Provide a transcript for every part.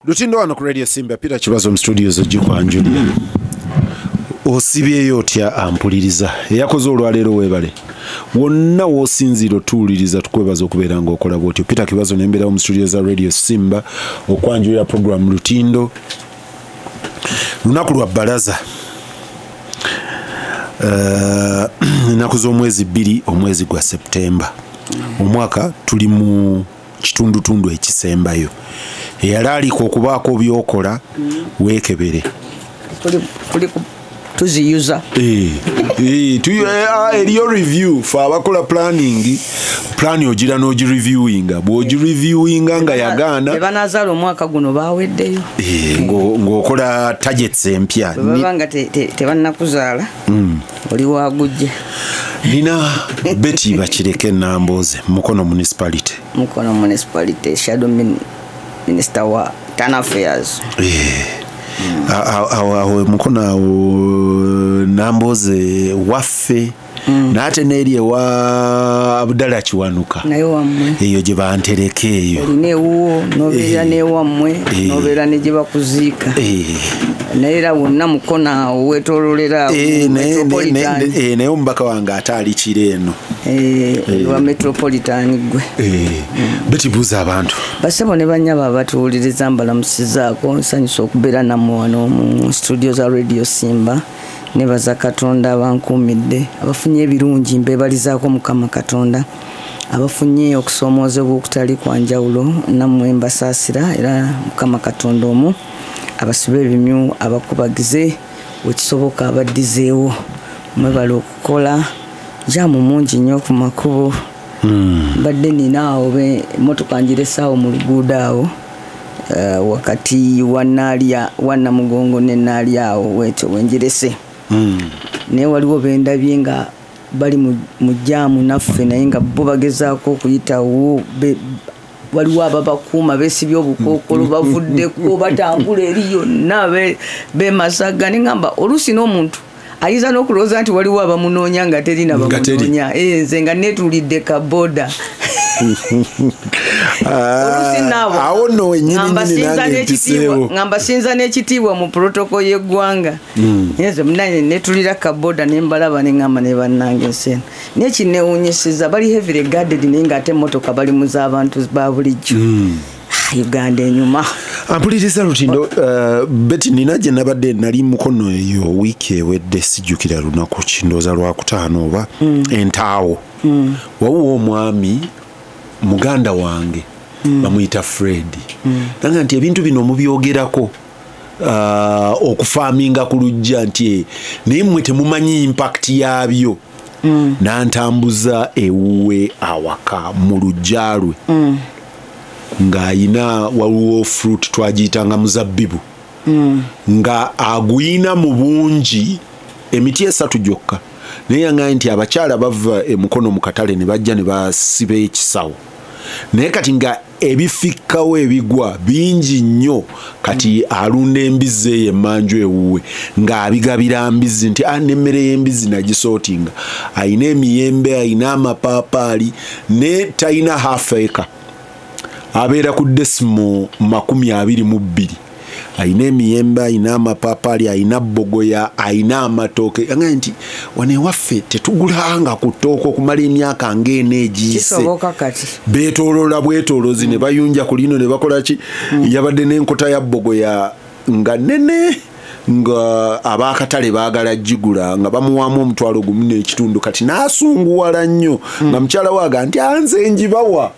Lutindo wano ku Radio Simba, Peter Kibazo mu studios ogikwanjulira. Osibyeyo otya ampuliriza eyakoze olwaleero? Weebale wonna w'osinziira otuwuliriza, tukwebaza okubeera ng'okola bwotyo. Peter Kibazo nembeerawo mu studio za Radio Simba okwanjulira program Lutindo. Lunaku lwa bbalaza, ennaku z'omwezi 2, omwezi gwa Septemba, omwaka tuli mu kitundutundu ekisembayo. Eyalaalika okubaako byokola, weekebere. Tuli tuziyuza. Eriyo review. Fe abakola planning, plan ogira n'ogireviewinga. Bw'ogireviewinga nga yagaana, Banazaala omwaka guno baweddeyo. Ng'okola targets empya. Bwebaba nga tebannakuzaala, oli wagujja. Nina Betty Bakireke Nambooze, Mukono Municipality. Mukono Municipality, shadow minister wa town affairs. Awo Mukono awo Nambooze waffe, n'ate n'eri ewa Abdalla Kiwanuka. Naye wammwe. Eyo gye bantereka eyo. Olina ewuwo, nobeera n'ewammwe, nobeera ne gye bakuziika. Naye era wonna Mukono awo weetoololera awo, metropolitan. Naye omubaka wange ate ali kiro eno. Oli wa metropolitan gwe. Betty, buuza abantu. Basebo ne bannyabo abatuwuliriza, mbalamusizaako. Nsanyusa okubeera nammwe wano mu studio za Radio Simba. Nebaza Katonda abankuumidde. Abafunye ebirungi mbebalizaako Mukama Katonda. Abafunye okusoomoozebwa okutali kwa njawulo, nammwe mbasaasira, era Mukama Katonda omu abasibe ebimyu, abakubagize, wekisoboka abaddizeewo. Mwebale okukola. Jam mungi nnyo ku makubo. Mbadde nina awo emmotoka ngiresaawo mu luguudo awo, wakati wa Naalya, wa Namugongo ne Naalya awo wetyo wengirese. Naye waliwo bendabye nga bali mu jam naffe, naye nga bo bagezaako okuyitawo. Waliwo ababakuuma beesibye obukookolo, bavuddeko, batambula eri yonna bemasaga. Ne ŋŋamba oluusi n'omuntu ayinza n'okulowooza nti waliwo abamunoonya nga teri na Nga teri. bamunoonya. Nze nga neetuulidde ka boda. Oluusi naabo Awo nno wennyini ngamba nnyini sinza nange n'ekitiibwa, mpiseewo. ngamba sinza n'ekitiibwa mu protocol y'eggwanga. Nze munange neetulira ka boda ne mbalaba ne ŋŋamba ne bannange ensi eno. Naye kinneewuunyisizza, bali heavily guarded, naye ng'ate emmotoka bali mu z'abantu ba bulijjo. Ah, Uganda enyuma. Ampuliriza Lutindo, Betty, nina gye nabadde, nali Mukono eyo wiiki ewedde, sijjukira lunaku ki, ndowooza Lwakutaano oba entaawo. Wawuwo omwami muganda wange bamuyita Fred, nanga nti ebintu bino mubyogerako, okufaaminga ku lujja, nti naye mmwe temumanyi impact yaabyo. Nantambuza ewuwe awaka mu luggya lwe, ng'ayina waliwo fruit twagiyitanga muzabbibu, nga aguyina mu bungi, emiti esatu gyokka. Naye yaŋŋambye nti abakyala bava emukono mu katale ne bajja ne basiba ekisawo, naye kati nga ebifikkawo ebigwa bingi nnyo. Kati alunda embizzi eyo emmanju ewuwe, ng'abigabira mbizzi, nti ah, n'emmere y'embizzi nagisootinga. Ayina emiyembe, ayina amapaapaali, ne talina half acre, abeera ku decimal 22. Ayina emiyembe, ayina amapaapaali, ayina bogoya, ayina amatooke. Agambye nti wano ewaffe tetugulanga ku ttooke okumala emyaka ng'ena egiyise. Kisoboka kati. Beetooloola bwetooloozi ne bayunja ku lino ne bakola ki. Yabadde n'enkota ya bogoya nga nene, nga abakatale baagala gigula, nga bamuwaamu 1,500. Kati n'asunguwala nnyo, nga mukyala we agamba nti anze njibawa,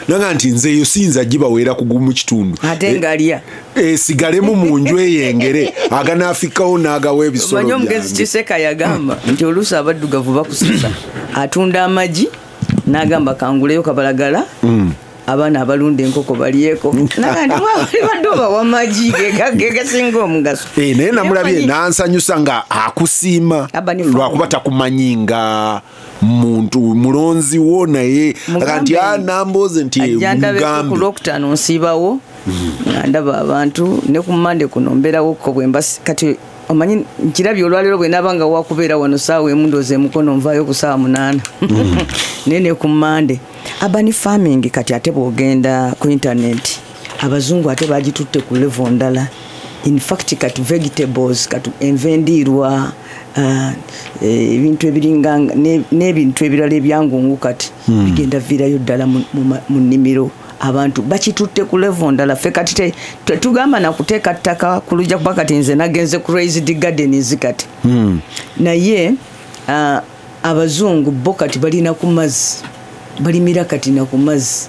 naga nti nze eyo siyinza gibaweera ku gumu kitundu. Ate ng'alya. Esigalemu mu nju eyengere, aganaafikkawo n'agawa ebisolo. Omanyi omugezi byange. Kiseka yagamba nti oluusi abaddugavu bakusisa. Atunda amagi n'agamba kanguleyo kabalagala, abaana abalunda enkoko balyeko. Naga nti badde obawa magi ge gasinga omugaso. Naye namulabye Naye nansanyusa nga akusiima, Aba ni lwakuba takumanyi nga muntu mulonzi wo, naye aga nti Mugambe. "Ah, Nambooze," nti Ajja ndabeko ku mugambe. Lwokutaano nsiibawo nga ndaba abantu, ne ku Mande kuno mbeerawokko bwe mba kati omanyi nkirabye olwaleero bwe naaba nga wakubeera wano saawa 1, ndowooza emukono nvaayo ku saawa 8, naye ne ku Mande. Urban farming kati ate bw'ogenda ku internet Abazungu ate bagitutte ku level ndala. In fact kati vegetables, kati enva endiirwa, ebintu ebiringa n'ebintu ebirala ebyangungu kati bigenda viirayo ddala mu nnimiro. Abantu bakitutte ku level ndala. Ffe kati tetugamba nakuteeka ttaka ku lujja, kuba kati nze nagenze ku raised gardens kati. Naye abazungu bo kati balina ku mazzi, balimira kati na ku mazzi.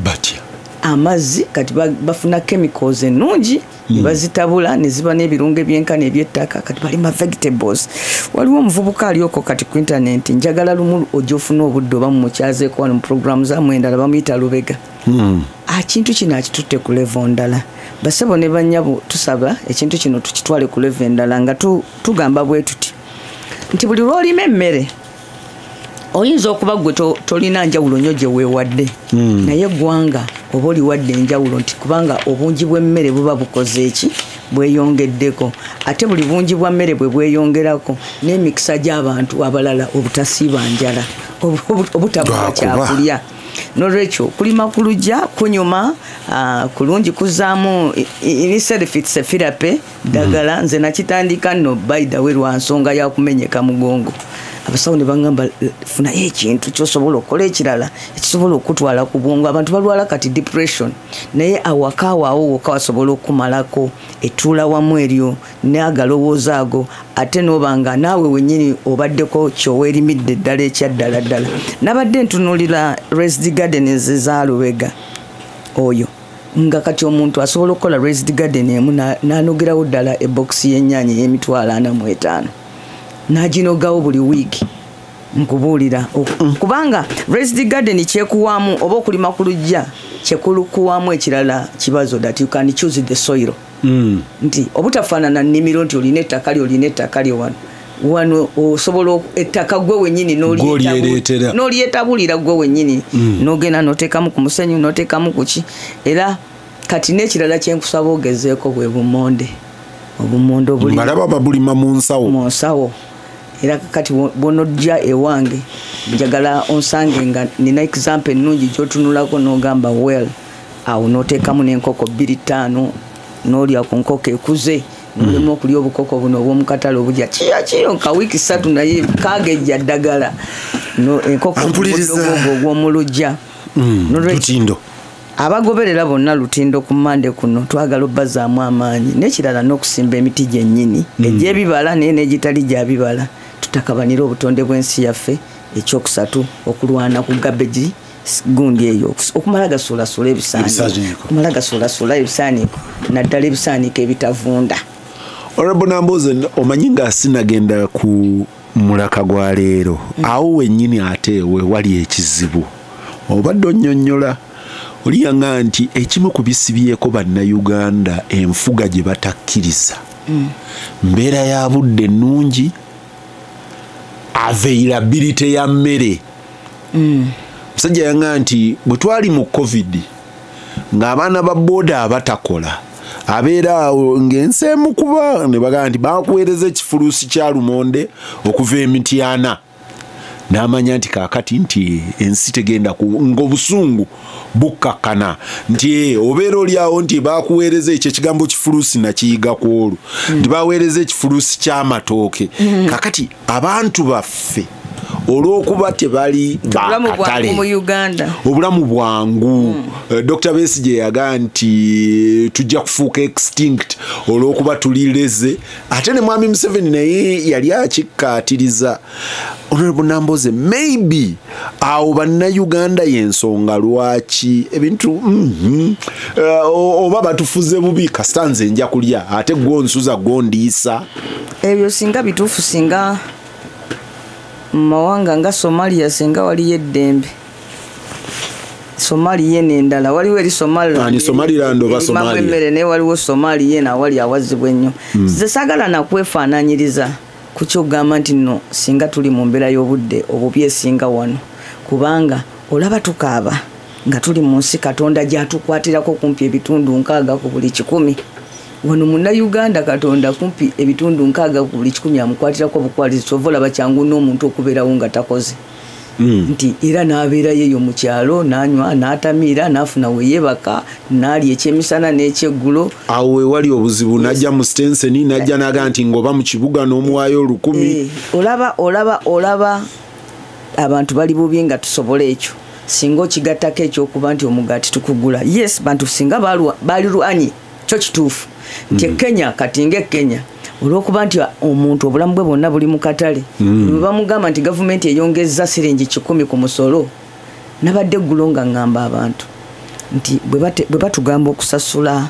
Batya amazzi kati bafuna chemicals ennungi ne bazitabula ne ziba n'ebirungo ebyenkana eby'ettaka, kati balima vegetables. Waliwo omuvubuka alioko kati ku internet, njagala lumu ojja ofuna obudde oba mumukyazeeko wano mu programu zammwe endala, bamuyita Lubega. Ekintu kino akitutte ku level ndala. Basebo ne bannyabo, tusaba ekintu kino tukitwale ku level endala, nga tugamba bwe tuti nti buli lw'olima emmere oyinza okuba gwe tolina njawulo nnyo gye weewadde, naye eggwanga oba oliwadde enjawulo, nti kubanga obungi bw'emmere buba bukoze eki, bweyongeddeko. Ate buli bungi bwa mmere bwe bweyongerako, n'emikisa gy'abantu abalala obutasiiba njala, obutabula kyakulya. Nolwekyo kulima ku lujja kunyuma, kulungi, kuzaamu in self it's a therapy ddagala. Nze nakitandika nno by the way lwa nsonga ya kumenyeka mugongo. Abasawo ne baŋŋamba funayo ekintu ky'osobola okukola ekirala ekisobola okutwala ku bwongo. Abantu balwala kati depression, naye awaka waawo wokka wasobola okumalako ettuula wamu eryo n'agalowoozo ago, ate n'oba nga naawe wennyini obaddeko kyoweerimidde ddala ekyaddala ddala. Nabadde ntunuulira raised gardens za Lubega oyo, nga kati omuntu asobola okukola raised garden emu n'anogerawo ddala ebokisi y'ennyaanya ey'emitwalo 45, n'aginogawo buli wiiki. Nkubuulira, kubanga raised garden kyekuwaamu oba okulima ku lujja kyekulukuwaamu ekirala kibazo that you can choose the soil, nti obutafaanana nnimiro nti olina ettaka lyo, olina ettaka lyo wano wano, osobola ettaka gwe wennyini n'olyetabulira gwe wennyini, n'ogenda n'oteekamu ku musenyu, n'oteekamu ku ki. Era kati n'ekirala kyenkusaba ogezeeko bwe bumonde, obumonde obuli Balaba babulima mu nsawo. Mu nsawo. Era kati bw'onojja ewange, njagala onsange nga nina example ennungi gy'otunulako n'ogamba well, awo n'oteekamu n'enkoko bbiri ttaano, n'olya ku nkoko ekuze, nolema okulya obukoko buno obw'omukatale obulya kiyo kiyo nka wiiki 3, naye kagejja ddagala. Enkoko ogwo ogw'omulujja. Lutindo. Abagoberera bonna Lutindo ku Mande kuno twagala obbazaamu amaanyi. N'ekirala n'okusimba emiti gyennyini egy'ebibala naye n'egitali gya bibala, tutakabanire obutonde bw'ensi yaffe. Ekyokusatu, okulwana ku garbage gundi eyo, okumala gasuulasuula ebisaaniiko, okumala gasuulasuula ebisaaniiko, naddala ebisaaniiko ebitavunda. Honorable Namboze, omanyi nga sinagenda ku mulaka gwa leero, awo wennyini ate we wali ekizibu obadde onnyonnyola oliyanga nti ekimu ku bisibyeko Bannayuganda enfuga gye batakkiriza, mbeera ya budde ennungi, availability ya mmere. Musajja yanga nti bwe twali mu COVID, ng'abaana ba booda abatakola abeera awo ng'ensi emukuba, ne bagamba nti bakuweereza ekifuluusi kya lumonde okuva emityana, n'amanya nti kaakati nti ensi tegenda, ng'obusungu bukkakkana nti obeera oli awo nti bakuweereza ekyo ekigambo kifuluusi nakiyiga ku olwo, nti baweereza ekifuluusi ky'amatooke. Kaakati abantu baffe olw'okuba tebali bakatale, obulamu bwangu, Dr. Besigye yagaa nti tujja kufuuka extinct olw'okuba tulireze, ate ne Mwami Museveni naye yali akikkaatiriza. Honorable Namboze, maybe awo Bannayuganda y'ensonga lwaki ebintu oba batufuze bubi, kasita nze nja kulya ate gwonsuza gwondiisa. Ebyo singa bituufu, singa mu mawanga nga Somalia singa waliyo eddembe, Somalia n'endala waliwo eri Somaliland oba Somalia emmere, naye waliwo Somalia nawali awazibu ennyo. Nze saagala nakwefaananyiriza ku kyogamba nti nno singa tuli mu mbeera y'obudde obubi esinga wano, kubanga olaba tukaaba nga tuli mu nsi Katonda gy'atukwatirako kumpi ebitundu 60 ku buli 100. Wano Munnayuganda Katonda kumpi ebitundu 60 ku buli 100 amukwatirako obukwalizi, kyova olaba kyangu n'omuntu okubeerawo nga takoze. Nti era n'abeerayo eyo mu kyalo, n'anywa, n'atamiira, n'afuna we yeebaka, n'alya ekyemisana n'ekyeggulo. Awo we wali obuzibu, n'ajja mu Stenseni, n'ajja n'aga nti ngoba mu kibuga n'omuwaayo 1000. Olaba abantu bali bubi nga tusobola ekyo. Singa okigattako ekyokuba nti omugaati tukugula. Yes, bantu singa balirwanye, kyo kituufu. Nti Kenya, kati nga Kenya, olw'okuba nti omuntu obulamu bwe bwonna buli mu katale, bwe bamugamba nti gavumenti eyongezza siringi 100 ku musolo, nabadde eggulo nga ŋŋamba abantu nti bwe batugamba okusasula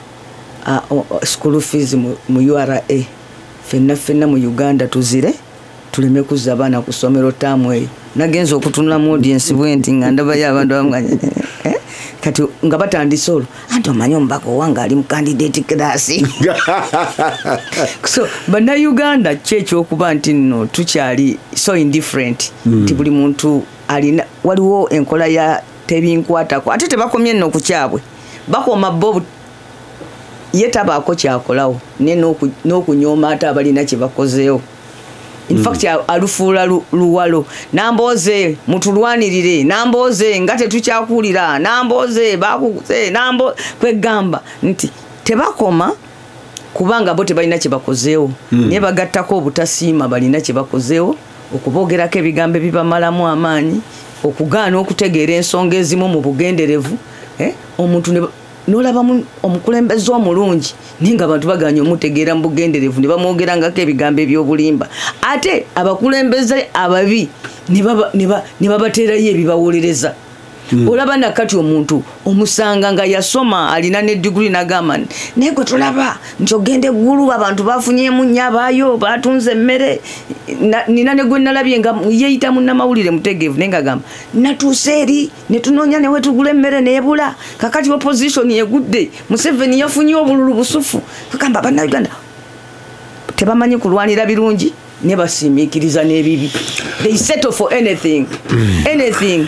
school fees mu URA, ffenna ffenna mu Uganda tuzire, tuleme kuzza abaana ku ssomero ttaamu eyo. Nagenze okutunula mu audience bwe nti nga ndabayo abantu abamu nga, kati nga batandise olwo, anti omanyi omubaka owange ali mu candidate class. So bannayuganda ki ekyokuba nti nno tukyali so indifferent, nti buli muntu alina, waliwo enkola ya tebinkwatako, ate tebakomye nno ku kyabwe, bakoma bo ye tabaako kyakolawo, naye n'okunyooma ate abalina kye bakozeewo. In fact, alufuula luwalo. Nambooze mutulwanirire, Nambooze nga tetukyakuwulira, Nambooze bakuze, kwegamba nti tebakoma kubanga bo tebalina kye bakozeewo, naye bagattako obutasiima balina kye bakozeewo, okuboogerako ebigambo ebibamalamu amaanyi, okugaana okutegeera ensonga ezimu mu bugenderevu, omuntu ne n'olabamu omukulembeze omulungi naye nga abantu bagaanye omutegeera mu bugenderevu ne bamwogerangako ebigambo eby'obulimba, ate abakulembeze ababi ne babateerayo ebibawolereza. Olaba nakati omuntu omusanga nga yasoma alina ne degree n'agamba naye gwe tolaba nti ogenda eggulu abantu bafunyeemu nnyo abaayo batunze emmere. Nina ne gwe nalabye nga yeeyita munnamawulire mutegeevu naye ng'agamba natuuse eri ne tunoonya ne wetugula emmere n'ebula, kakati opposition egudde, Museveni yafunye obululu busufu. Kagamba bannayuganda tebamanyi kulwanira birungi ne basiimiikiriza n'ebibi. They settle for anything, anything.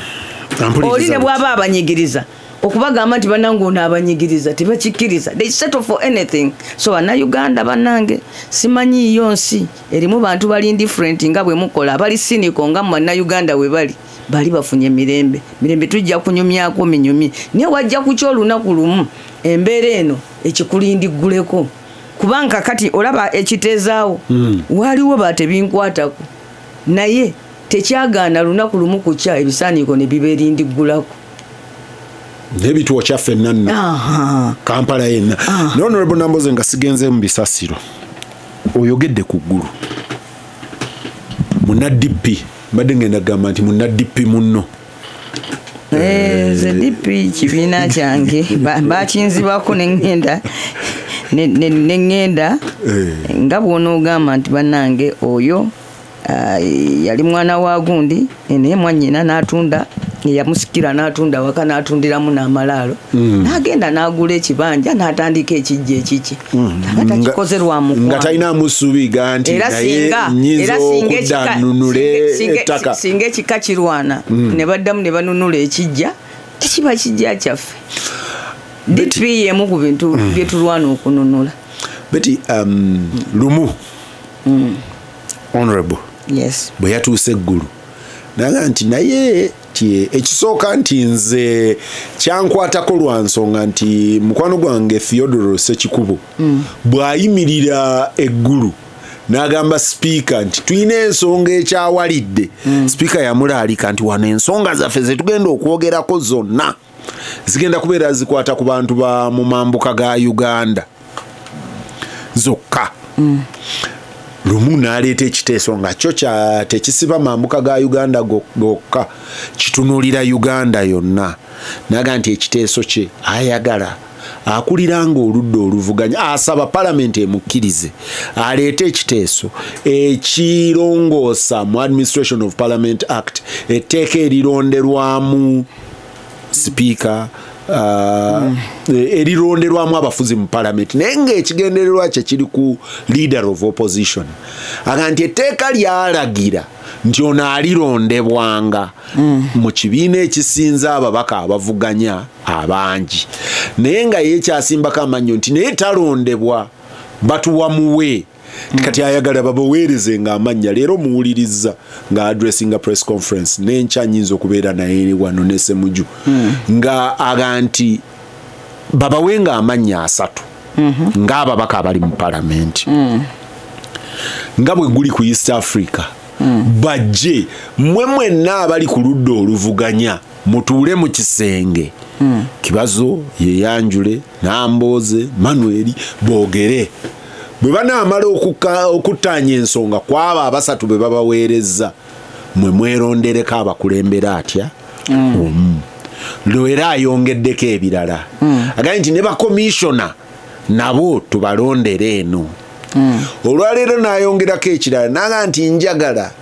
Oli ne bw'aba abanyigiriza okubagamba nti bannange ono abanyigiriza tebakikkiriza. They settle for anything. So bannayuganda bannange simanyiiyo nsi erimu bantu bali indifferent nga bwe mukola, abali cynical nga bannayuganda we bali, bali bafunye mirembe. Mirembe tujja kunyumyako minyumye, naye wajja kukya olunaku lumu embeera eno ekikulindigguleko, kubanga kati olaba ekiteezaawo waliwo batebinkwatako, naye tekyagaana lunaku lumu kukya ebisaaniiko ne bibeerindiggulako. N'ebituo kyaffe nna Kampala yenna. Ne Honorable Nambooze nga sigenze mu bisasiro, oyogedde ku ggulu munna DP, mbadde ngenda kugamba nti munna DP munno. Nze DP kibiina kyange bakinzibako ne ŋŋenda nga bw'onoogamba nti bannange oyo yali mwana wa gundi, naye mwannyina n'atunda, yamusikira n'atunda waka n'atundiramu n'amalaalo, n'agenda n'agula ekibanja n'atandika ekijja ekiki, aba takikoze lwa mukwano, nga talina musuubi nti naye nnyinza okudda nnunule ettaka. Singa ekika kirwana ne baddamu ne banunula ekijja, tekiba kijja kyaffe. DP y'emu ku bintu bye tulwana okununula. Betty, lumu Honorable, yes, bwe yatuuse eggulu naga nti naye ekisooka nti nze kyankwatako lwa nsonga nti mukwano gwange Theodore Ssekikubo bw'ayimirira eggulu n'agamba sipiika nti tulina ensonga ekyawalidde. Sipiika yamulaalika nti wano ensonga zaffe ze tugenda okwogerako zonna zigenda kubeera zikwata ku bantu ba mu mambuka ga Uganda zokka. Lumu n'aleeta ekiteeso nga kyo tekisiba mambuka ga Uganda gokka, kitunuulira Uganda yonna. N'agamba nti ekiteeso kye ayagala akuliranga oludda oluvuganya, asaba palamenti emukkirize aleete ekiteeso ekirongoosa mu Administration of Parliament Act, etteeka erironderwamu sipiika, erironderwamu abafuzi mu palamenti, naye ng'ekigendererwa kye kiri ku leader of opposition. Aga nti etteeka lyalagira nti ono alirondebwanga mu kibiina ekisinza ababaka abavuganya abangi, naye nga ye kyasimbako amannyo nti naye talondebwa Batuwa muwe. Kati ayagala babaweereze ng'amannya. Leero muwuliriza nga addressinga press conference n'enkya nyinza okubeera naye wano ne Ssemujju nga aga nti babawe ng'amannya 3 ng'ababaka abali mu palamenti nga bwe guli ku East Africa bajje mmwe mwenna abali ku ludda oluvuganya mutuule mu kisenge. Kibazo yeyanjule, Nambooze, Manuel boogere. Bwe banaamala okuttaanya ensonga kwabo abasatu be babaweereza, mwe mwerondereko abakulembera atya omu. Lwera ayongeddeko ebirala. Agambye nti ne bakomishona nabo tubalondere eno. Olwaleero n'ayongerako ekirala n'agamba nti njagala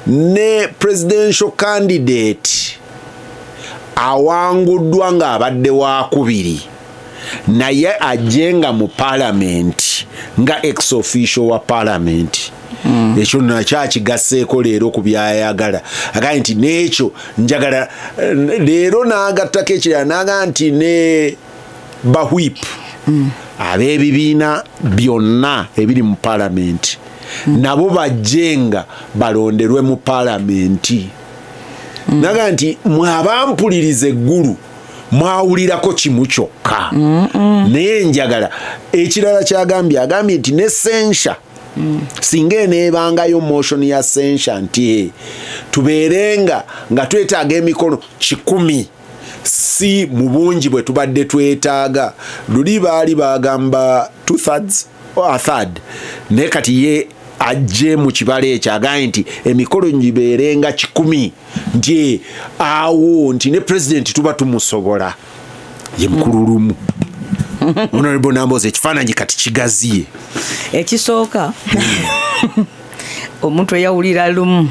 ne presidential candidate awanguddwa ng'abadde wakubiri naye ajjenga mu parliament nga ex official wa parliament. Ekyo nakyakigasseeko leero ku byayagala. Agambye nti n'ekyo njagala leero n'agattako ekirala n'agamba nti ne ba whip ab'ebibiina byonna ebiri mu parliament nabo bajjenga balonderwe mu palamenti. Naga nti mwabampuliriza eggulu mwawulirako kimu kyokka. Naye njagala ekirala kyagambye, agambye nti ne censure singa eneebangayo motion ya censure nti tubeerenga nga twetaaga emikono 100 si mu bungi bwe tubadde twetaaga. Luli baali bagamba 2/3 or a third, naye kati ye ajje mu kibalo ekyo agambye nti emikolo gibeerenga 100 nti awo nti ne president tuba tumusobola. Ye mukulu Lumu. Honorable Nambooze, ekifaananyi kati kigaziye. Ekisooka omuntu eyawulira Lumu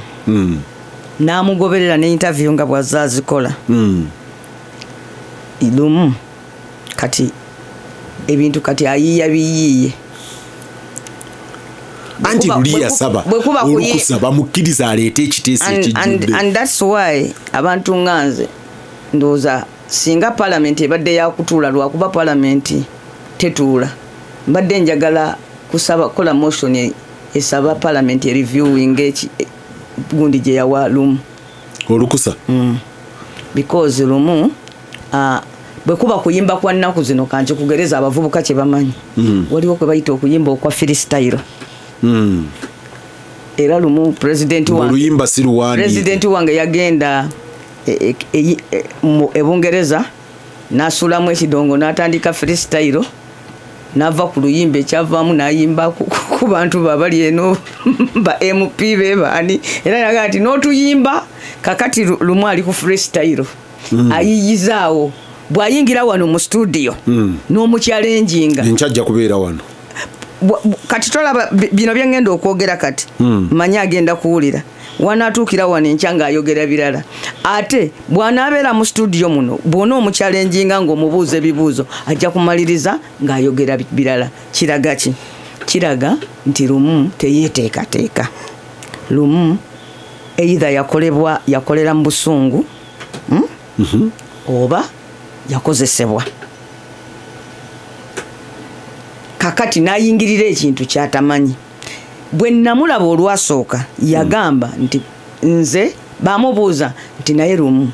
n'amugoberera ne interview nga bw'azze azikola Lumu kati ebintu kati ayiiya biyiiye. Anti luli yasaba olukusa bamukkiriza aleete ekiteeso ekijjudde. And that's why abantu nga nze ndowooza singa parliament ebadde yakutuula, lwakuba parliament tetuula, mbadde njagala kusaba kola motion esaba parliament reviewing gundi gye yawa Lumu olukusa. Because Lumu bwe kuba kuyimba kwa nnaku zino kanje kugereza abavubuka kye bamanyi, waliwo kwe bayita okuyimba okwa freestyle. Era Lumu president wange oluyimba si luwandiike. President wange yagenda e Bungereza n'asulamu ekidongo n'atandika freestyle, n'ava ku luyimba ekyavaamu n'ayimba ku bantu babali eno ba MP be baani, era yagamba nti n'otuyimba. Kakati Lumu ali ku freestyle ayiyizaawo bw'ayingira wano mu studio n'omukyalenjinga enkya ajja kubeera wano. Kati tolaba bino bye ngenda okwogera kati manyi agenda kuwulira wanaatuukira wano enkya ng'ayogera birala. Ate bw'anaabeera mu studio muno bw'ona omukyalenjinga ng'omubuuza ebibuuzo ajja kumaliriza ng'ayogera birala. Kiraga ki? Kiraga nti Lumu teyeeteekateeka. Lumu either yakolebwa yakolera mu busungu oba yakozesebwa. Kakati n'ayingirira ekintu ky'atamanyi. Bwe namulaba olwasooka yagamba nti nze bamubuuza nti naye Lumu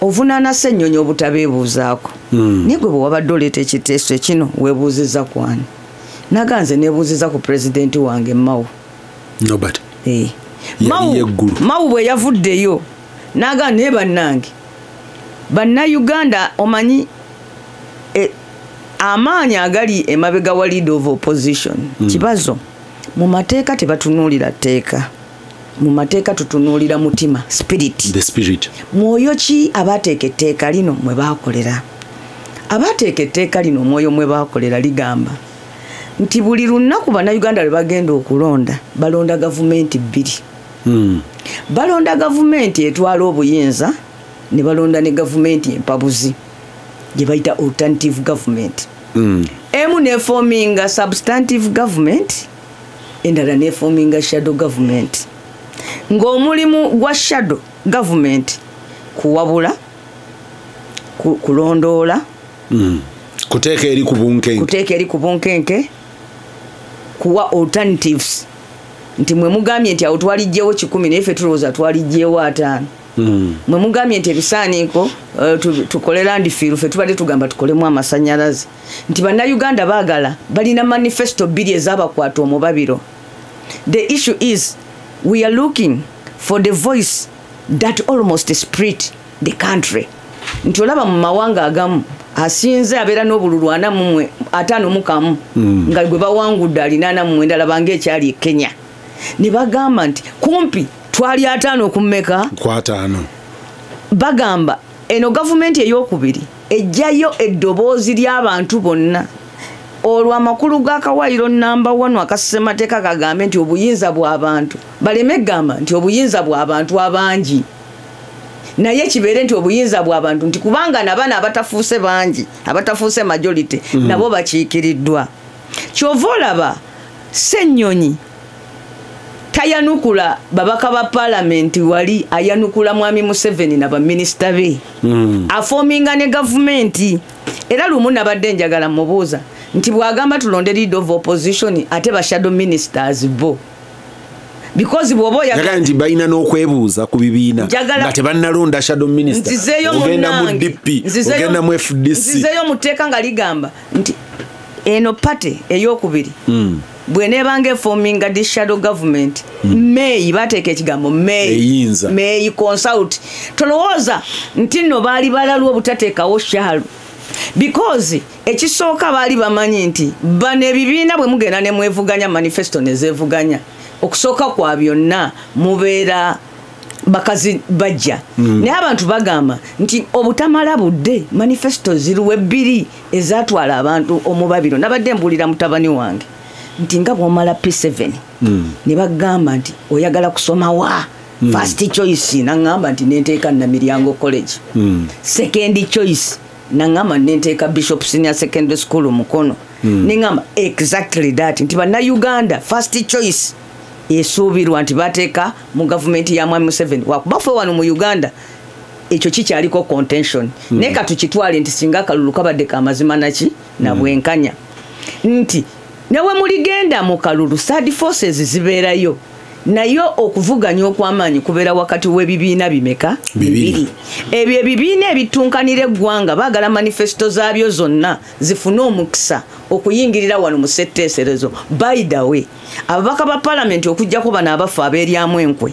ovunaana Ssennyonyi obutabeebuuzaako, naye gwe bwe wabadde oleeta ekiteeso kino weebuuzizza ku ani? Naga nze neebuuzizza ku pulezidenti wange Mao. Nobody. Mao bwe yavuddeyo naga naye bannange bannayuganda omanyi amaanyi agali emabega wa leader of opposition. Kibazo mu mateeka tebatunuulira tteeka, mu mateeka tutunuulira mutima, spirit. The spirit. Mwoyo ki abateeka etteeka lino mwe baakolera? Abateeka etteeka lino omwoyo mwe baakolera ligamba nti buli lunaku bannayuganda lwe bagenda okulonda balonda gavumenti bbiri. Balonda gavumenti etwala obuyinza ne balonda ne gavumenti empabuzi gye bayita alternative government. Emu neforminga substantive government, endala neforminga shadow government. Ng'omulimu gwa shadow government kuwabula, kulondoola, kuteeka eri ku bunkenke, kuteeka eri ku bunkenke, Kuwa alternatives nti mwe mugambye nti awo twalijjewo 100, naye ffe tulowooza twalijjewo 5. Mwe mugambye nti ebisaaniiko tukole landfill, ffe tubadde tugamba tukolemu amasannyalaze. Nti bannayuganda baagala, balina manifesto 2 ezaabakwata omubabiro. The issue is we are looking for the voice that almost split the country. Nti olaba mu mawanga agamu asinze abeera n'obululu 51, nga gwe bawangudde alina 49, laba ng'ekyali e Kenya. Ne bagamba nti kumpi twali 5 ku mmeka? Ku 5. Bagamba eno gavumenti eyokubiri ejjayo eddoboozi ly'abantu bonna. Olwo amakulu g'akawaayiro namba 1 akasemateeka kagambe nti obuyinza bw'abantu, baleme gamba nti obuyinza bw'abantu abangi, naye kibeere nti obuyinza bw'abantu, nti kubanga nabana abatafuuse bangi, abatafuuse majority, nabo bakiikiriddwa. Kyova olaba Ssennyonyi tayanukula babaka ba paalamenti, wali ayanukula mwami Museveni na baminisita be. Aforminga ne gavumenti. Era lumu nabadde njagala mubuuza nti bw'agamba tulonde leader of opposition, ate ba shadow ministers bo, because bw'oba oyagala Njagala nti balina n'okwebuuza ku bibiina nga tebannalonda shadow minister. Nzizeeyo Ogenda mu munnange. DP, ogenda mu FDC. Nzizeeyo mu tteeka nga ligamba nti eno party eyokubiri bweneebanga eforminga the shadow government, may, bateeka ekigambo may. Eyinza. May consult. Tolowooza nti nno baali balalwa obutateekawo shadow, because ekisooka baali bamanyi nti bano ebibiina bwe mugenda ne mwevuganya manifesto ne zeevuganya, okusooka kwa byonna mubeera bakazi bajja. Naye abantu bagamba nti obutamala budde manifesto ziriwo ebbiri ezatwala abantu omubabiro. Nabadde mbuulira mutabani wange nti nga bw'omala P7 ne bagamba nti oyagala kusoma wa, first choice naŋŋamba nti nenteeka Namiryango College, second choice naŋŋamba nenteeka Bishop Senior Secondary School Mukono. Neŋŋamba exactly that, nti bannayuganda first choice esuubirwa nti bateeka mu gavumenti ya mwami Museveni, wakuba ffe wano mu Uganda ekyo kikyaliko contention. Naye katukitwale nti singa akalulu kabadde kamazima naki nabwenkanya, nti newe muligenda mu kalulu third forces zibeerayo, naye okuvuganya okw'amaanyi kubeera wakati w'ebibiina bimeka? Bibiri. Ebyo ebibiina ebitunkanira eggwanga baagala manifesto zaabyo zonna zifune omukisa okuyingirira wano mu ssetteeserezo. By the way, ababaka ba paalamenti okuggyako bano abafa abeeryamu enkwe,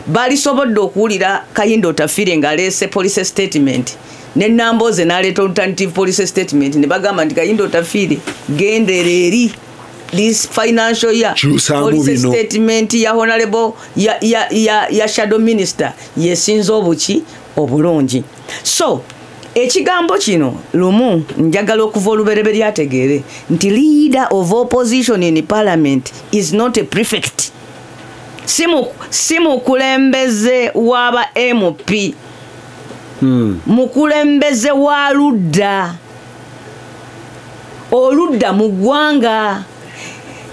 balisobodde okuwulira Kahinda Otafiire ng'aleese policy statement, ne Nambooze n'aleeta alternative policy statement, ne bagamba nti Kahinda Otafiire, gendera eri this financial year Kyusaamu policy bino. statement ya honorable ya shadow minister yesinza obuki obulungi. So ekigambo kino lumu njagala okuva olubereberye ategeere nti leader of opposition in parliament is not a prefect, si mukulembeze w'aba MP, mukulembeze wa ludda, oludda mu ggwanga.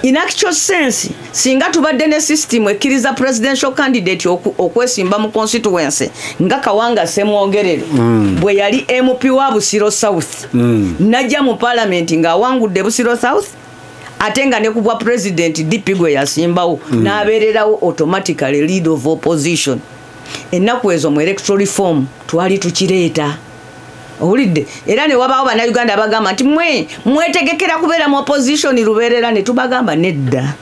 In actual sense, singa tubadde ne system ekkiriza presidential candidate okwesimba mu constituency nga Kawanga Semwogerere bwe yali MP wa Busiro South, najja mu parliament ng'awangudde Busiro South, ate nga ne ku bwa president DP gwe yasimbawo, n'abeererawo automatically leader of opposition. Ennaku ezo mu electoral reform twali tukireeta, owulidde? Era ne wabaawo bannayuganda abagamba nti mwe mwetegekera kubeera mu opposition lubeerera, ne tubagamba nedda,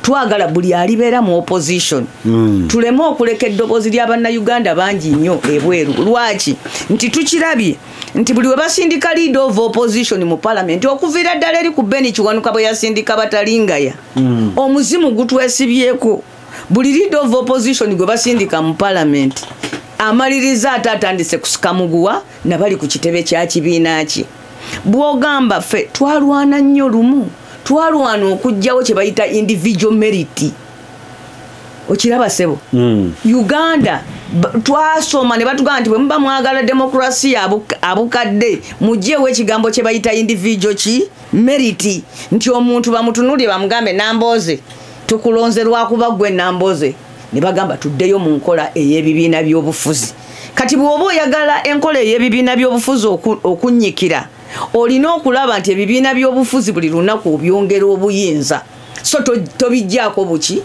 twagala buli alibeera mu opposition tuleme okuleka eddoboozi ly'abannayuganda bangi nnyo ebweru. Lwaki? Nti tukirabye nti buli we basindika leader of opposition mu parliament, okuviira ddala eri ku Ben Kiwanuka bwe yasindika Batalingaya, omuzimu gutwesibyeko. Buli leader of opposition gwe basindika mu parliament amaliriza ate atandise kusika muguwa nabali ku kitebe kya kibiina kye. Bw'ogamba ffe twalwana nnyo, lumu twalwana okuggyawo kye bayita individual merit. Okiraba sebo? Uganda twasoma ne batugamba nti bwe muba mwagala demokrasiya abukadde, mugyewo ekigambo kye bayita individual ki merit, nti omuntu bamutunulye bamugambe Nambooze tukulonze lwakuba gwe Nambooze. Ne bagamba tuddeyo mu nkola ey'ebibiina by'obufuzi. Kati bw'oba oyagala enkola ey'ebibiina by'obufuzi okunnyikira, olina okulaba nti ebibiina by'obufuzi buli lunaku obyongera obuyinza. So tobijjaako buki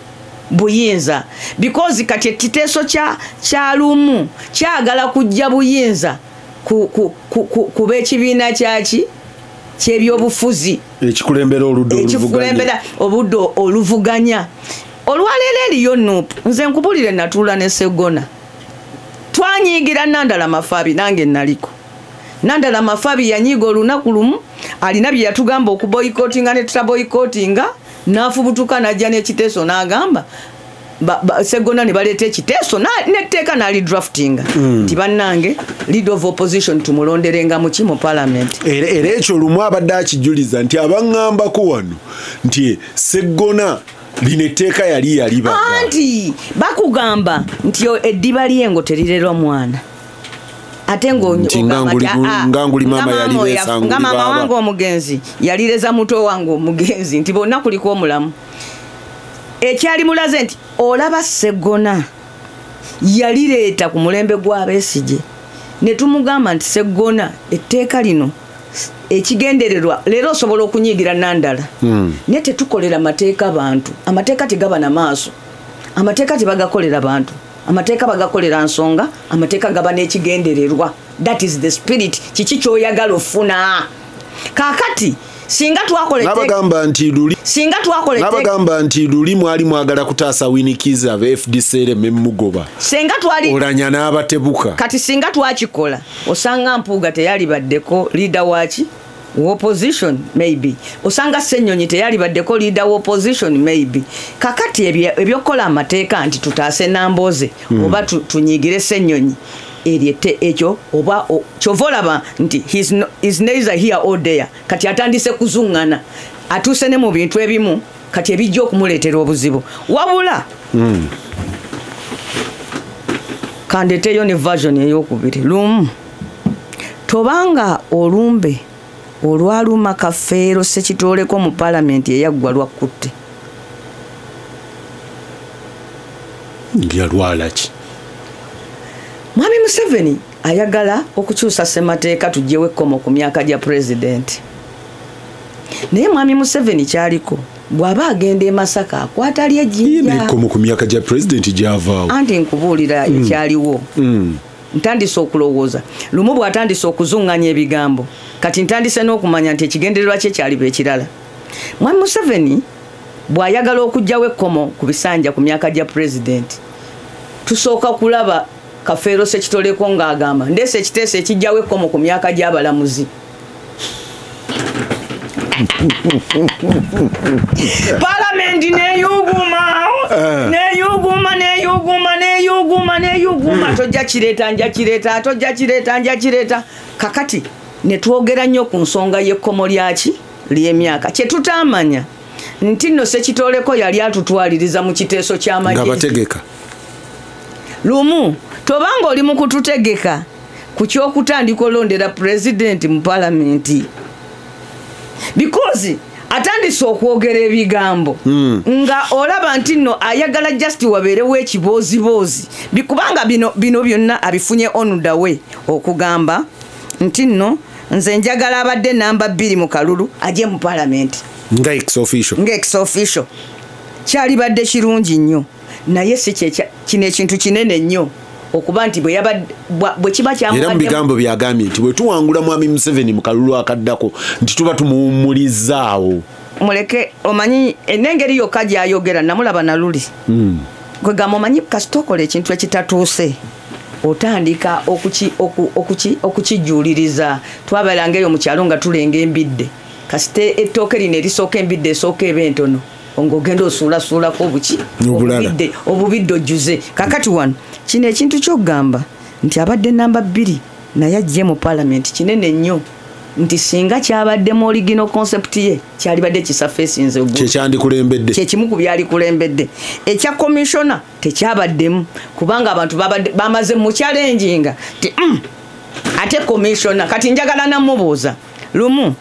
buyinza, because kati ekiteeso kya Lumu kyagala kujja buyinza ku b'ekibiina kyaki ky'ebyobufuzi ekikulembera oludda oluvuganya, obudde oluvuganya. Olwaleero eriyo NUP. Nze nkubulire, natuula ne Sseggona, twanyiigira Nandala Mafabi, nange naliko. Nandala Mafabi yanyiiga olunaku lumu, alina bye yatugamba okuboycottinga ne tutaboycottinga, n'afubutuka n'ajja n'ekiteeso n'agamba Sseggona ne baleeta ekiteeso netteeka n'ali draftinga nti bannange leader of opposition tumulonderenga muki mu parliament. Era ekyo Lumu abadde akijuliza nti abaŋŋambako wano nti Sseggona lino etteeka yali yalibaga. Anti bakugamba nti eddiba ly'engo terirerwa mwana, ate nga maama wange omugenzi yalireza muto wange omugenzi, nti bonna kuliko omulamu. Ekyali mulaze nti olaba Sseggona yalireeta ku mulembe gw'Abesigye, ne tumugamba nti Sseggona etteeka lino ekigendererwa leero osobola okunyiigira Nandala, naye tetukolera mateeka bantu. Amateeka tegaba na maaso, amateeka tebagakolera bantu, amateeka bagakolera nsonga, amateeka gaba n'ekigendererwa. That is the spirit. Kiki ky'oyagala ofuna. Kaakati singa twakola nabagamba nti luli mwali mwagala kutaasa Winnie Kiiza aba FDC ereme mugoba, singa twali Olanya n'abatebuka. Kati singa twakikola osanga Mpuuga teyalibaddeko leader waki opposition, maybe osanga Ssenyonyi teyalibaddeko leader wa opposition, maybe. Kakati ebyokukola amateeka nti tutaase Namboze oba tunyigire Ssenyonyi eryete ekyo oba kyova olaba nti is neither here or there. Kati atandise kuzuŋŋana, atuuse ne mu bintu ebimu kati ebijja okumuleetera obuzibu. Wabula kandeteyo ne version eyokubiri. Lumu tobanga olumbe olwaluma Kafeero Ssekitooleko mu palamenti eyaggwa lwakutte. Yalwala ki? Mwami Museveni ayagala okukyusa ssemateeka tuggyewo ekkomo ku myaka gya pulezidenti. Naye Mwami Museveni kyaliko bw'aba agenda e Masaka akwata ly'ejjinja. Ekkomo ku myaka gya pulezidenti gyavaawo. Anti nkubuulira ekyaliwo. Ntandise okulowooza. Lumu bw'atandise okuzuŋŋanya ebigambo, kati ntandise n'okumanya nti ekigendererwa kye kyaliba ekirala. Mwami Museveni bw'ayagala okuggyawo ekkomo ku bisanja ku myaka gya pulezidenti, tusooka kulaba Kafeero Ssekitoleko ng'agamba ndeese ekiteeso ekijjawo ekkomo ku myaka gy'abalamuzi. Palamenti neyuguma neyuguma neyuguma neyuguma neyuguma, tojja kireeta, nja kireeta, tojja kireeta, nja kireeta. Kakati ne twogera nnyo ku nsonga y'ekkomo lyaki ly'emyaka. Kye tutaamanya nti nno Ssekitoleko yali atutwaliriza mu kiteeso ky'amagye. Nga bategeka. Lumu tobanga oli mu kututegeka ku ky'okutandika olondera pulezidenti mu palamenti, because atandise okwogera ebigambo nga olaba nti nno ayagala just wabeerewo ekibooziboozi, kubanga bino byonna abifunye on the way okugamba nti nno nze njagala abadde namba 2 mu kalulu ajje mu palamenti nga ex officio. Nga ex officio kyalibadde kirungi nnyo, naye si kino ekintu kinene nnyo okuba nti bwe kiba kyamuwadde. Era mu bigambo byagambye nti bwe tuwangula Mwami Museveni mu kalulu akaddako nti tuba tumuwummulizaawo. Muleke omanyi enengeri yokka gy'ayogera namulaba naluli. Kwegamba omanyi kasita okola ekintu ekitatuuse otandika okukijuuliriza. Twabeeranga eyo mu kyalo nga tulenga embidde, kasita ettooke lino erisooka embidde esooka eba entono ng'ogenda osuulasuulako obuki obubidde ojjuze. Kakati wano kino ekintu ky'okugamba nti abadde namba 2 naye ajje mu palamenti kinene nnyo, nti singa kyabaddemu original concept ye kyalibadde kisafeesinze kyekyandikulembeddde, kyekimu ku byalikulembedde. Ekya commissioner tekyabaddemu kubanga abantu bamaze mu challenginga nti ate commissioner. Kati njagala namubuuza Lumu,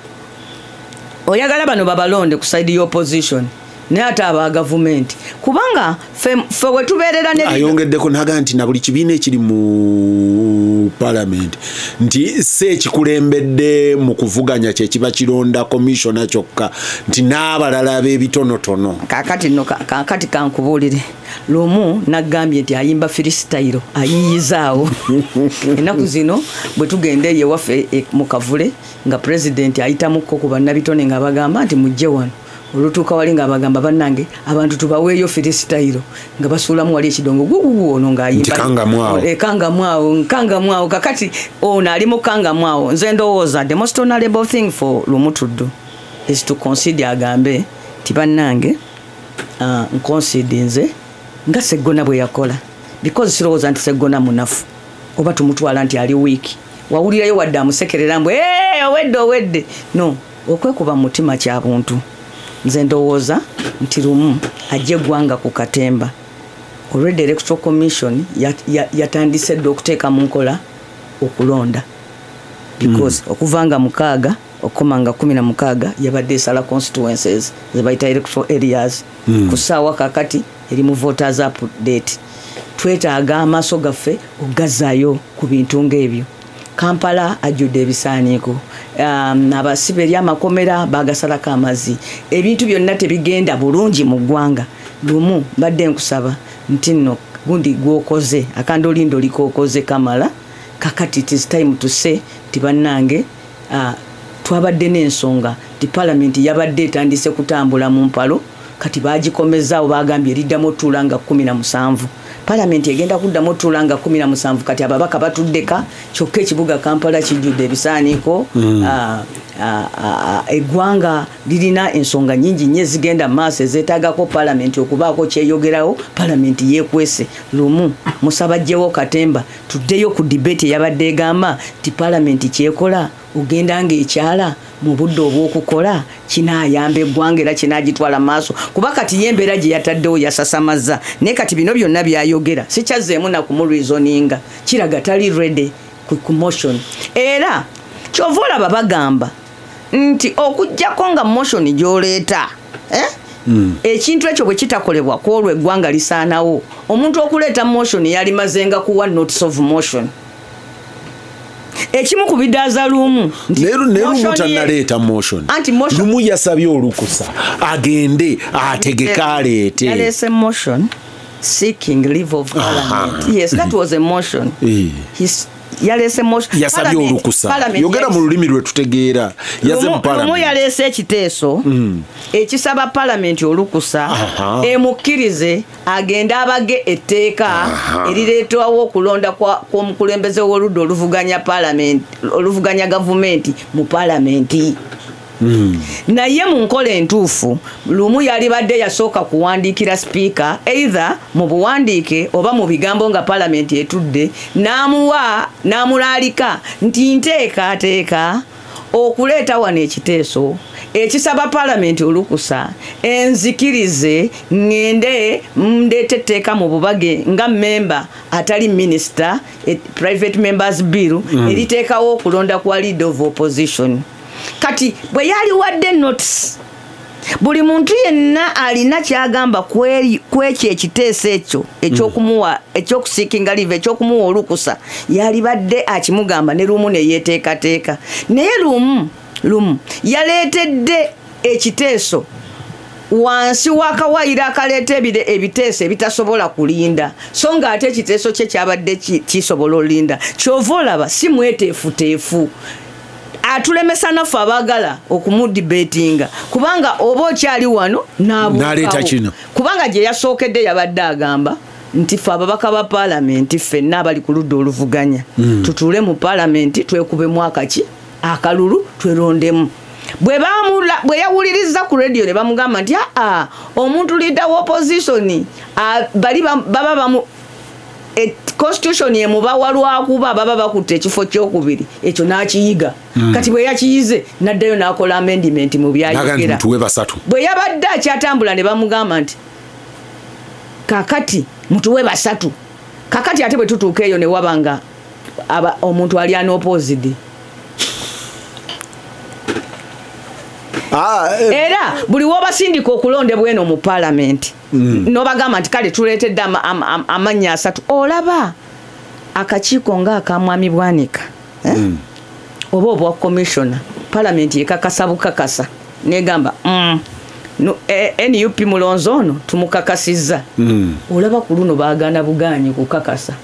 oyagala bano babalonde ku side y'opposition, Naye ate aba gavumenti, kubanga ffe wetubeerera ne Ayongeddeko naga nti na buli kibiina ekiri mu parliament, nti si ekikulembedde mu kuvuganya kyekiba kironda commissioner kyokka, nti n'abalala ab'ebitonotono. Kakati no, kakati kankubuulire, Lumu nagambye nti ayimba freestyle, ayiyizaawo. Ennaku zino bwe tugenda eyo ewaffe mu kavule, nga pulezidenti ayitamukko ku bannabitone nga bagamba nti mujje wano, olutuuka wali nga bagamba, "Bannange abantu, tubaweeyo freestyle," nga basuulamu wali ekidongo gugugu, ono ng'ayimba. Nti kangamu awo. Kangamu awo, kangamu awo. Kakati ono ali mu kangamu awo. Nze ndowooza the most honorable thing for Lumu to do is to concede, agambe nti, "Bannange, nconcede nze," nga Seggona bwe yakola, because sirowooza nti Seggona munafu oba tumutwala nti ali weak. Wawulirayo wadde amusekerera mbu, "Eh, owedde, owedde." No, okwekuba mu mutima kya buntu. Nze ndowooza nti Lumu ajja eggwanga ku katemba. Already Electoral Commission yatandise dda okuteeka mu nkola okulonda, because okuva nga 6 okukoma nga 16 yabadde esala constituencies zebayita electoral areas. Ku ssaawa kakati eri mu voters update. Twetaaga amaaso gaffe ogazaayo ku bintu ng'ebyo. Kampala ajjudde ebisaaniiko, abasibe eri amakomera bagasalako amazzi, ebintu byonna tebigenda bulungi mu ggwanga. Lumu mbadde nkusaba nti nno gundi gwokoze akandolindo kokoze kamala, kakati it is time to say nti, "Bannange, twabadde n'ensonga nti palamenti yabadde etandise kutambula mu mpalo, kati bagikomezaawo, bagambye eriddamu otuula nga 17. Palamenti egenda kuddamu otuula nga 17. Kati ababaka batuddeka, kyokka ekibuga Kampala kijjudde ebisaaniiko. Eggwanga lirina ensonga nyingi nnyo ezigenda mu maaso ezeetaagako palamenti okubaako kyeyogerawo. Palamenti yeekwese. Lumu musaba jjewo katemba, tuddeyo ku debate eyabadde egamba nti palamenti kyekola ogenda ng'ekyala mu budde obw'okukola kinaayamba eggwanga era kinaagitwala maaso, kuba kati ye embeera gye yataddewo yasasamaza. Naye kati bino byonna byayogera sikyazzeemu na kumureasoninga, kiraga tali ready ku motion. Era kyova olaba bagamba nti okugjako nga motion gy'oleeta, eh? Ekintu ekyo bwe kitakolebwa kwolwo eggwanga lisaanawo. Omuntu okuleeta motion yalimazenga kuwa notice of motion. Ekimu ku bidaaza Lumu nti naye Lumu tannaleeta motion. Anti motion Lumu yasabye olukusa agende ategeke aleete. Yaleese motion seeking leave of parliament. Yes, that was a motion. Yaleese motion. Yasabye olukusa. Yogera mu lulimi lwe tutegeera. Yaze mu parliament. Lumu yaleese ekiteeso ekisaba parliament olukusa emukkirize agende abage etteeka erireetwawo okulonda kw'omukulembeze w'oludda oluvuganya parliament, oluvuganya gavumenti mu palamenti. Naye mu nkola entuufu, Lumu yalibadde yasooka kuwandiikira sipiika, either mu buwandiike oba mu bigambo nga palamenti etudde, n'amuwa n'amulaalika nti, "Nteekaateeka okuleeta wano ekiteeso ekisaba palamenti olukusa enzikirize ŋŋende ndeeta etteeka mu bubage nga memba atali minisita, private members bill eriteekawo okulonda kwa leader of opposition." Kati bwe yaliwadde notice, buli muntu yenna alina kyagamba kwekyo ekiteeso ekyo ekyokumuwa, ekyokuseekinga leave, ekyokumuwa olukusa, yalibadde akimugamba ne Lumu neyeteekateeka. Naye Lumu yaleetedde ekiteeso wansi w'akawaayiro akaleeta ebiteeso ebitasobola kulinda, so nga ate ekiteeso kye kyabadde kisobola olinda. Kyova olaba si mweteefuteefu, atulemesa naffe abaagala okumudebatinga, kubanga oba okyali wano n'aleeta kino. Kubanga gye yasookedde yabadde agamba nti ffe ababaka ba paalamenti ffenna abali ku ludda oluvuganya tutuule mu paalamenti twekubemu akaki akalulu twerondemu. Bwe yawuliriza ku radio ne bamugamba nti aa, omuntu leader wa opposition bali baba bamu constitution emubawa lwakuba baba bakutte ekifo kyokubiri, ekyo n'akiyiga. Kati bwe yakiyize n'addayo n'akola amendment mu byayogera. Bwe yabadde akyatambula ne bamugamba nti kakati mutuwe basatu. Kakati ate bwe tutuuka eyo ne waba nga omuntu ali unopposed. Era buli wobasindika okulondebwa eno mu paalamenti, nobagamba nti kale tuleetedde amannya 3, olaba akakiiko nga akamwami Bwanika, oba obwa commissioner, paalamenti ekakasa bukakasa negamba NUP mulonzi ono tumukakasizza. Olaba ku luno baagaana bugaanyi kukakasa,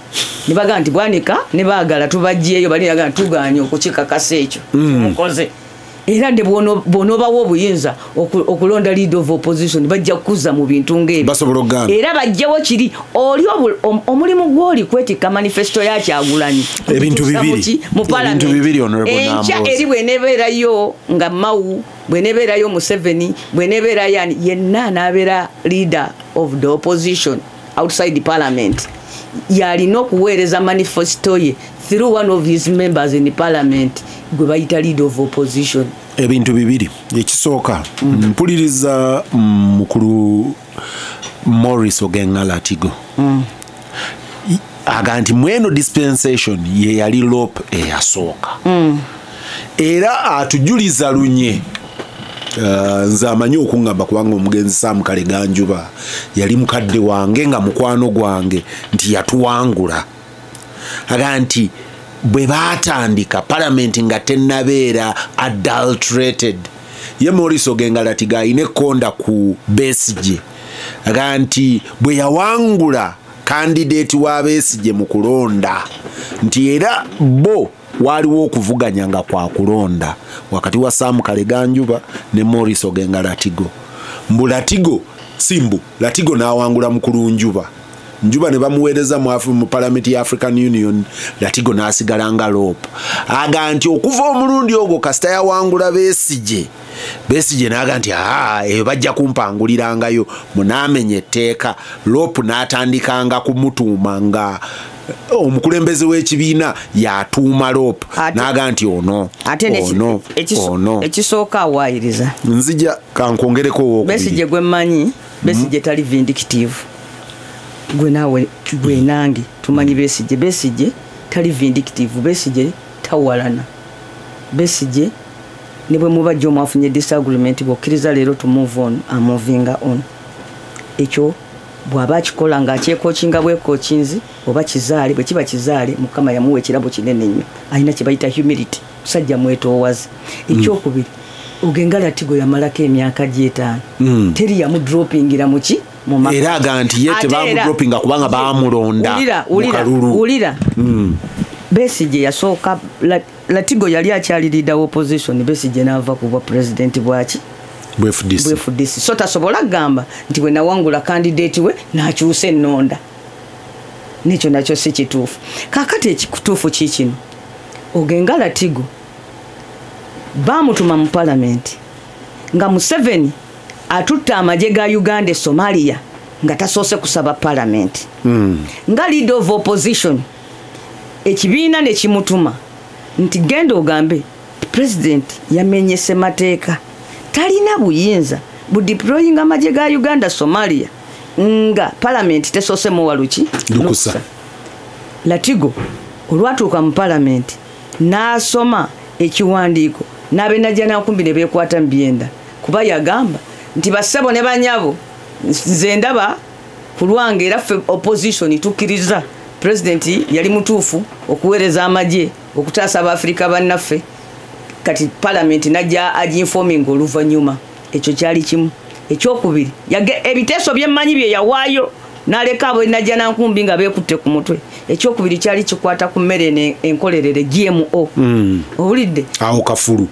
ne bagamba nti Bwanika ne baagala tubajjeeyo, bali bagamba tugaanye okukikakasa ekyo tumukoze. Era ne bw'onoobawa obuyinza okulonda leader of opposition, bajja kukuza mu bintu ng'ebyo. Basobola okugaana. Era bajjewo kiri oli omulimu gw'oli kwetikka manifesto ya Kyagulanyi. Ebintu bibiri. Mu parliament. Ebintu bibiri, Honorable Enkya Nambooze. eri bw'eneebeerayo nga Mao, bw'eneebeerayo Museveni, bw'eneebeerayo ani, yenna anaabeera leader of the opposition outside the parliament, yalina okuweereza manifesto ye through one of his members in the parliament gwe bayita leader of opposition. Ebintu bibiri. Ekisooka, mpuliriza mukulu Maurice Ogenga Latigo. Aga nti mweno dispensation ye yali LOP eyasooka. Era atujuliza lunye. Nze amanyi okuŋŋamba kubanga omugenzi Sam Kaleganjuba yali mukadde wange nga mukwano gwange nti yatuwangula. Aga nti bwe baatandika palamenti nga tennabeera adulterated, ye Maurice Ogenga Latigo alina ekkonda ku Besigye. Aga nti bwe yawangula kandideeti wa Besigye mu kulonda, nti era bo waliwo okuvuganya nga kwa kulonda wakati wa Sam Kaleganjuba ne Maurice Ogenga Latigo. Mbu Latigo simbu Latigo n'awangula mukulu Njuba, Njuba ne bamuweereza mu palamenti ya African Union, Latigo n'asigala nga LOP. Aga nti okuva omulundi ogwo kasita yawangula Besigye, Besigye n'aga nti eyo bajja kumpangulirangayo, munaamenya etteeka. LOP n'atandikanga kumutuuma nga omukulembeze w'ekibiina yatuuma LOP, n'aga nti ono, ono, ono. Ekisooka awaayiriza. Nzija kankwongereko owookubiri. Besigye gwe mmanyi, Besigye tali vindictive. Gwe naawe, gwe nange tumanyi Besigye. Besigye tali vindictive, Besigye tawalana. Besigye ne bwe muba jjo mwafunye disagreement, bw'okkiriza leero to move on, amovinga on. Ekyo bw'aba akikola ng'akyekokinga bwekokinzi oba kizaale, bwe kiba kizaale, Mukama yamuwa ekirabo kinene nnyo. Alina kye bayita humility, musajja mwetoowaze. Ekyokubiri, Ogenga Latigo yamalako emyaka gy'etaano. Teri yamudropingira mu ki? Mu maka. Era aga nti ye Ate era tebamudropinga kubanga baamulonda mu kalulu. Wulira. Besigye yasooka, Latigo yali akyali leader opposition, Besigye n'ava ku bwa president bwaki? Bwa FDC. Bwa FDC. So tasobola kugamba nti bwe nawangula candidate we n'akyusa ennonda. N'ekyo nakyo si kituufu. Kaakati ekituufu ki kino? Ogenga Latigo baamutuma mu palamenti nga Museveni atutta amagye ga Uganda e Somalia nga tasoose kusaba palamenti. Nga leader of opposition ekibiina ne kimutuma nti genda ogambe president yamenye ssemateeka, talina buyinza budeployinga amagye ga Uganda Somalia nga palamenti tesoose muwa luki? Lukusa. Latigo olwatuuka mu palamenti n'asoma ekiwandiiko n'abenajja n'akumbi ne beekwata mu byenda, kuba yagamba nti bassebo ne banyabo nze ndaba ku lwange era ffe opposition tukkiriza president yali mutuufu okuweereza amagye okutaasa Abafirika bannaffe, kati palamenti najja aginforminga oluvannyuma. Ekyo kyali kimu. Ekyokubiri, ebiteeso byemmanyi bye yawaayo n'aleka abo najja nankumbi nga beekutte ku mutwe. Ekyokubiri kyali kikwata ku mmere enkolerere GMO. Owulidde? Awo kafulu.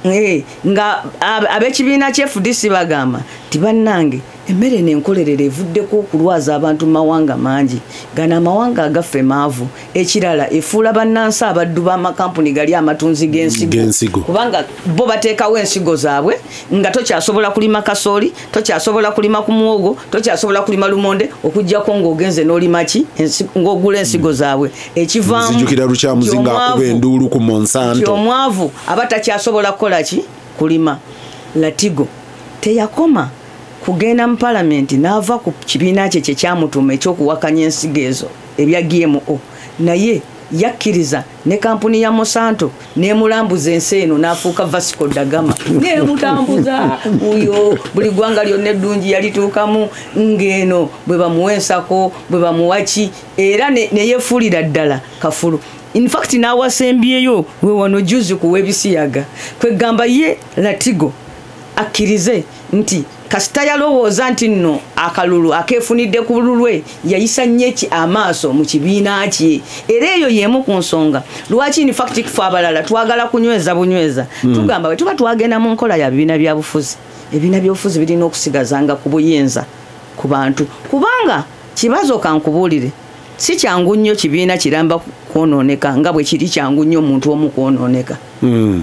Nga ab'ekibiina kya FDC bagamba nti bannange emmere eno enkolerere evuddeko okulwaza abantu mu mawanga mangi, gano amawanga agaffe maavu. Ekirala efuula bannansi abaddu b'amakampuni gali amatunzi g'ensigo. G'ensigo. Kubanga bo bateekawo ensigo zaabwe nga tokyasobola kulima kasooli, tokyasobola kulima ku muwogo, tokyasobola kulima lumonde, okuggyako ng'ogenze n'olima ki? Ng'ogula ensigo zaabwe. Ekivaamu Nzijukira Lukyamuzi ng'akuba enduulu ku Monsanto. nti omwavu aba takyasobola kukola ki? Kulima. Latigo teyakoma kugenda mu palamenti n'ava ku kibiina kye kye kyamutuma ekyokuwakanya ensigo ezo ebya GMO, naye Yakkiriza ne kampuni ya Monsanto nemulambuza ensi eno n'afuuka Vasco da Gama, nemutambuza uyo buli ggwanga lyonna eddungi yalituukamu, ng'eno bwe bamuwa ensako bwe bamuwaki, era neyefuulira ddala kafulu. In fact n'awasembyeyo we wano juzi ku w'ebisiyaga, kwegamba ye Latigo akkirize nti kasita yalowooza nti nno akalulu akeefunidde ku lulwe, yayisa nnyo eki amaaso mu kibiina kye. Era eyo y'emu ku nsonga lwaki in fact ffe abalala twagala kunyweza bunyweza. Tugamba bwe tuba twagenda mu nkola ya bibiina bya bufuzi, ebibiina by'obufuzi birina okusigazanga ku buyinza ku bantu, kubanga kibazo kankubuulire, si kyangu nnyo kibiina kiramba kwonooneka nga bwe kiri kyangu nnyo omuntu omu kwonooneka.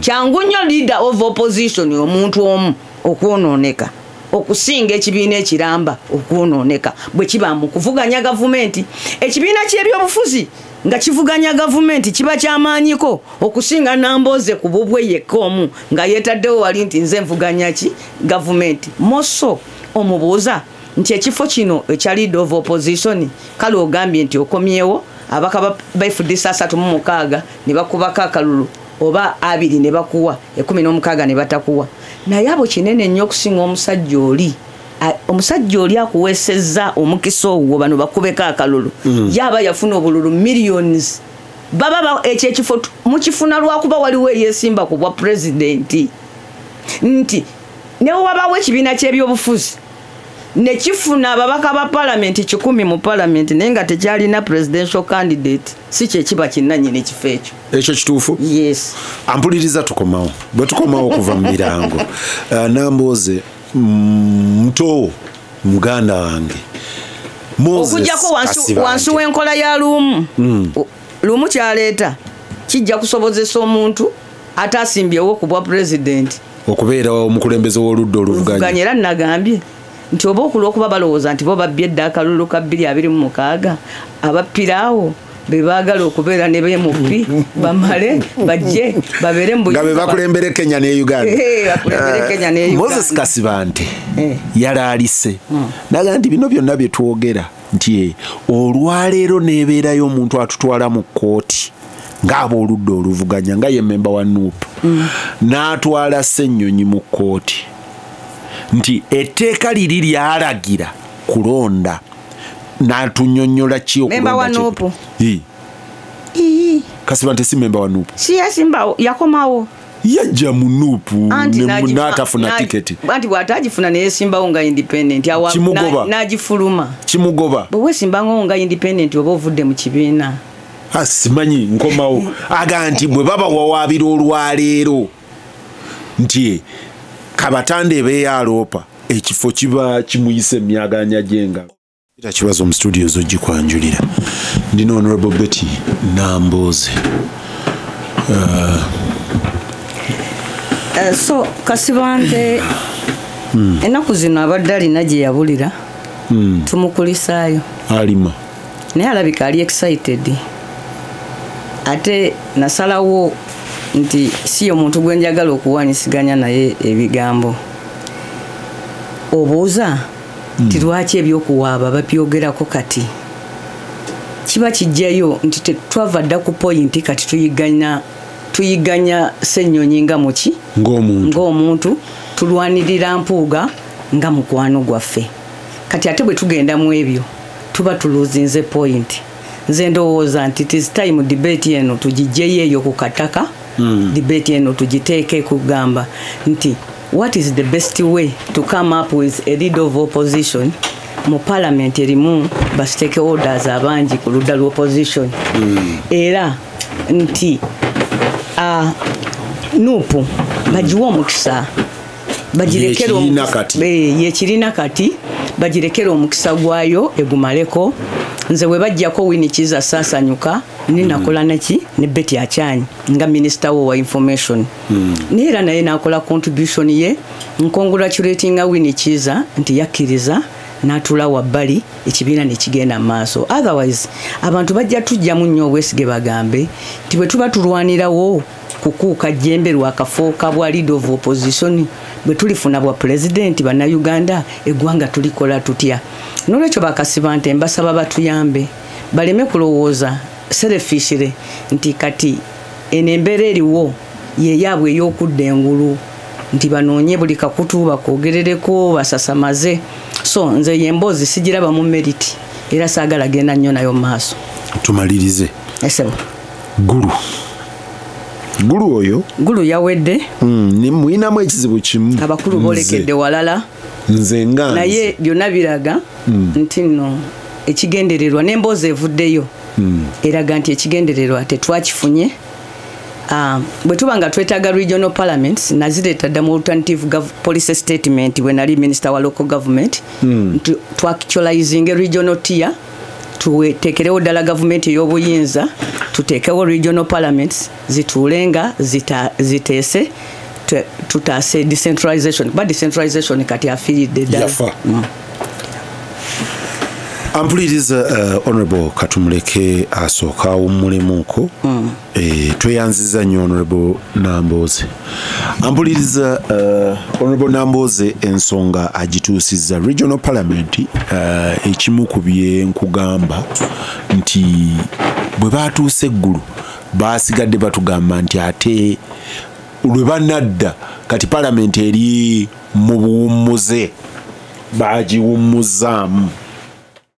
Kyangu nnyo leader of opposition omuntu omu okwonooneka okusinga ekibiina ekiramba okwonooneka bwe kiba mu kuvuganya gavumenti. Ekibiina ky'ebyobufuzi nga kivuganya gavumenti kiba kyamaanyiko okusinga Nambooze ku bubwe yekka omu nga yeetaddewo wali nti nze nvuganya ki gavumenti. Moso omubuuza nti ekifo kino ekya leader of opposition, kale ogambye nti okomyewo abaka ba FDC 36 ne bakubako akalulu oba 2 ne bakuwa 16 ne batakuwa, naye abo kinene nnyo okusinga omusajja oli. Omusajja oli akuweesezza omukisa ogwo bano bakubeko akalulu, yaba yafuna obululu millions. Baba ekyo ekifo mukifuna lwakuba waliwo eyeesimba ku bwa pulezidenti, nti ne wabaawo ekibiina ky'ebyobufuzi ne kifuna ababaka ba palamenti 100 mu palamenti naye nga tekyalina presidential candidate, si kye kiba kinnannyini ekifo ekyo. Ekyo kituufu? Yes. Ampuliriza tukomawo, bwe tukomawo okuva mu birango. Nambooze muto muganda wange okujjako wansi w'enkola ya Lumu. Lumu kyaleeta kijja kusobozesa omuntu atasimbyewo ku bwa pulezidenti okubeera omukulembeze w'oludda oluvuganya. Era nagambye nti oba okulwokuba balowooza nti bo babbye dda akalulu ka 2026, abappiraawo be baagala okubeera ne BMP bamale bajje babeere mu nga be bakulembere Kenya ne Uganda. Bakulembere Kenya ne Uganda. Moses Kasibante yalaalise naga nti bino byonna bye twogera nti olwaleero neebeerayo omuntu atutwala mu kkooti ng'abooludda oluvuganya nga ye memba wa NUP, n'atwala Ssennyonyi mu kkooti nti etteeka liri lyalagira kulonda, n'atunyonnyola ki memba wa NUP. Kasibante si memba wa NUP. Si yasimbawo, yakomawo. Yajja mu NUP n'atafuna tiketi. Anti bw'atagifuna ne yeesimbawo nga independent, n'agifuluma. Kimugoba. Bwe weesimbangawo nga independent oba ovudde mu kibiina. Simanyi nkomawo. Aga nti bwe baba wawaabira olwaleero nti Kabatande ebeeyo aloopa ekifo kiba kimuyise emyaganya gy'engalo. Kibazo mu studio z'ogikwanjulira. Ndina Honorable Betty Nambooze. So Kasibante ennaku zino abadde alina gye yabulira, tumukulisaayo alima, naye alabika ali excited. Ate nasalawo nti si omuntu gwe njagala okuwanyisiganya naye ebigambo. Obuuza nti lwaki ebyokuwaaba babyogerako kati? Kiba kijjayo nti tetwava dda ku pointi, kati tuyiganya Ssennyonyi nga muki ng'omuntu, tulwanirira Mpuuga nga mukwano gwaffe. Kati ate bwe tugenda mu ebyo tuba tuluzinze point. Nze ndowooza nti it is time debate eno tugijjeyo eyo ku kataka. Debate eno tugiteeke kugamba nti what is the best way to come up with a leader of opposition mu parliament erimu ba stakeholders abangi ku ludda lw'opposition. Era nti NUP bagiwe omukisa, bagirekere yekirina kati, bagirekere omukisa gwayo egumaleko. Nze bwe bajjako Winnie Kiiza saasanyuka, ninakola naki ne Betty Achanyi nga minister wa information. Naye era naye nakola contribution ye, ncongratulatinga Winnie Kiiza nti yakkiriza n'atuula wabbali ekibiina ne kigenda mu maaso. Otherwise abantu bajja tujjamu nnyo obwesige bagambe nti bwe tuba tulwanirawo kukuuka jjembe lwakafuuka bwa leader of opposition, bwe tulifuna bwa pulezidenti bannayuganda eggwanga tulikola tutya? N'olwekyo Bakasibante mbasaba batuyambe baleme kulowooza Selfishly nti kati eno embeera eriwo yeyaabwe ey'okudda engulu, nti banoonye buli kakutu bakwogerereko basasamaze. So nze yemboozi sigiraba mu merit, era saagala genda nnyo nayo mu maaso. Tumalirize. Esebo. Gulu oyo Gulu yawedde. Muyinamu ekizibu kimu. Abakulu bolekedde walala. Nze nga naye byonna biraga nti nno ekigendererwa n'emboozi evuddeyo eraga nti ekigendererwa tetwakifunye. Bwe tuba nga twetaaga regional parliaments, nazireeta dda mu alternative policy statement bwe nali minister wa local government, nti twactualizing regional tier, tuteekerewo ddala gavumenti ey'obuyinza, tuteekewo regional parliaments zituule nga ziteese, tutaase decentralization, kuba decentralization kati afiiridde ddala. Yafa. Ampuliriza, Honorable katumuleke asooka awummulemuuko. Tweyanziza nnyo Honorable Nambooze. Ampuliriza, Honorable Nambooze ensonga agituusizza regional parliament. Ekimu ku bye nkugamba nti bwe baatuuse eggulu basigadde batugamba nti ate lwe banadda kati parliament eri mu buwummuze, bagiwummuzaamu.